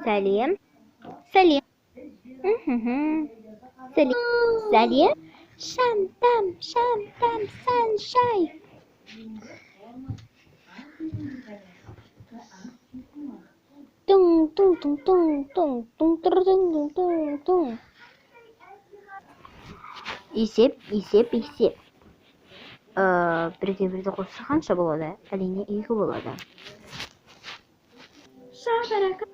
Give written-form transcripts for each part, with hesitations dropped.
Сәлем. Сәлем. Сәлем. Сәлем. Шам там, шам там, сан шай. Тың тың тың тың тың тың тың тың тың тың. Есеп, есеп, есеп. Бірге бірді қосса қанша болады? Әрине, екі болады. Шабарака.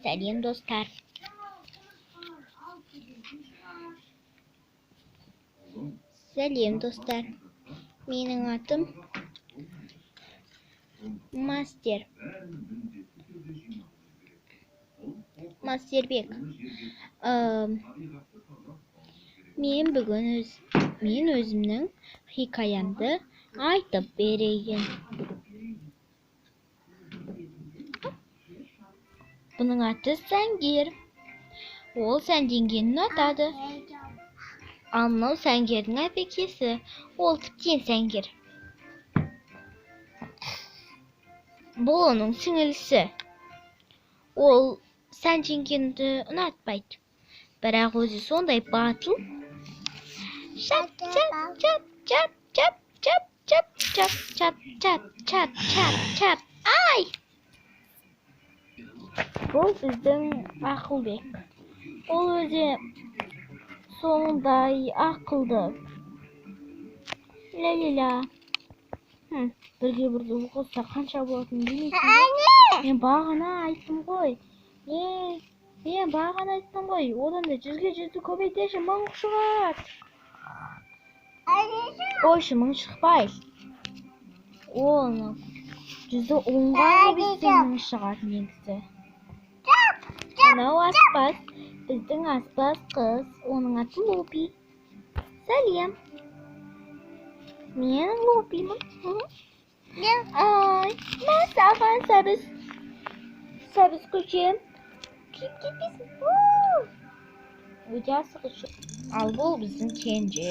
Сәлем, достар. Сәлем, достар. Менің атым Мастер. Мастербек. Мен бүгін мен өзімнің хикаямды айтып берейін. Бұның аты Сәнгер. Ол сәнденгенін ұнатады. Ал мынау Сәнгердің әпекесі. Ол тіптен сәнгер. Бұл оның сіңілісі. Ол сәнденгенді ұнатпайды. Бірақ өзі сондай батыл. Чап, чап, чап, чап, чап, чап, чап, чап, чап, чап, чап, чап, чап. Ай! Бұл біздің Ақылбек. Ол өзі сондай ақылды. Ля-ля-ля. Бірге бірді қосса қанша болатынын білмейсің бе? Мен бағана айттым ғой. Мен бағана айттым ғой. Одан да 100-ге 100-ді көбейтеші, 1000 шығады. Қойшы, 1000 шықпайды. Оны 100-ді 10-ға көбейтсең 1000 шығады негізі. Мынау аспаз, біздің аспаз қыз, оның аты Лупи. Сәлем. Мен Лупимін. Ай, мә саған сәбіз. Сәбіз көшем. Киіп кетпесін. Өте асығыс. Ал бұл біздің кенже.